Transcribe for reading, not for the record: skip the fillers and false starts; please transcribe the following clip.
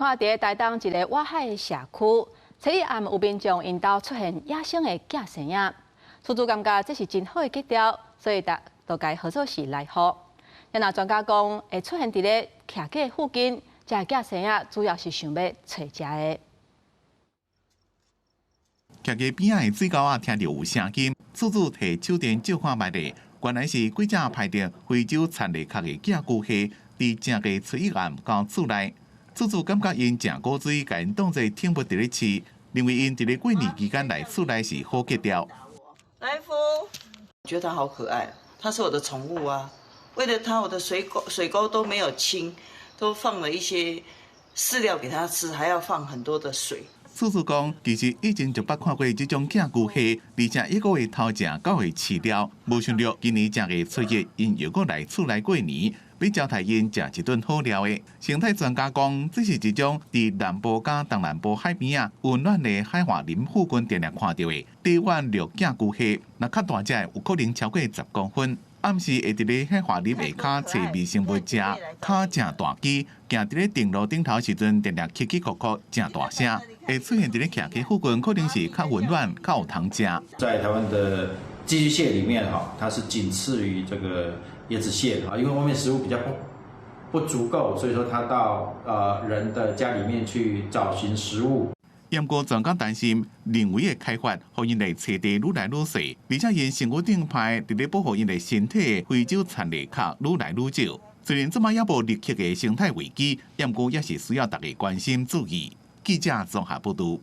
看佇台東一個外海的社區，初一暗有民眾𪜶兜出現野生的寄生仔，厝主感覺這是真好的吉兆，所以就共號做是來福。若專家講，會出現佇咧徛家附近，這個寄生仔主要是想欲揣食的。徛家邊仔的水溝仔聽著有聲音，厝主提手電照看覓咧，原來是幾隻排著非洲田蠣殼的寄居蟹，佇正月初一暗到厝內。厝主感覺𪜶誠古錐，共𪜶當做寵物佇咧飼，認為𪜶佇咧過年期間來厝內是好吉兆。來福，覺得它好可愛，它是我的寵物啊。為了它，我的水溝都沒有清，都放了一些飼料給它吃，還要放很多的水。厝主講，其實以前就捌看過這種寄居蟹，而且一個月偷食九會飼料，無想著今年正月初一，𪜶又閣來厝內過年，欲招待𪜶食一頓好料的。生態專家講，這是一種佇南部佮東南部海邊仔溫暖的海岸林附近定定看著的短腕綠寄居蟹，若較大隻有可能超過10公分。暗時會佇咧海岸林下跤揣微生物食，跤誠大支，行佇咧電路頂頭時陣，定定起起伏伏，誠大聲。會出現佇咧徛家附近，可能是較溫暖、較有通食。在台灣的寄居蟹裡面，哈，它是僅次於這個椰子蟹，哈，因為外面食物比較不足夠，所以說它到人的家裡面去找尋食物。不過專家擔心，人為的開發，予𪜶的棲地愈來愈細，而且𪜶身軀頂排佇咧保護𪜶的身體非洲田蠣殼愈來愈少。雖然這擺猶無立刻的生態危機，不過也是需要大家關心注意。記者綜合報導。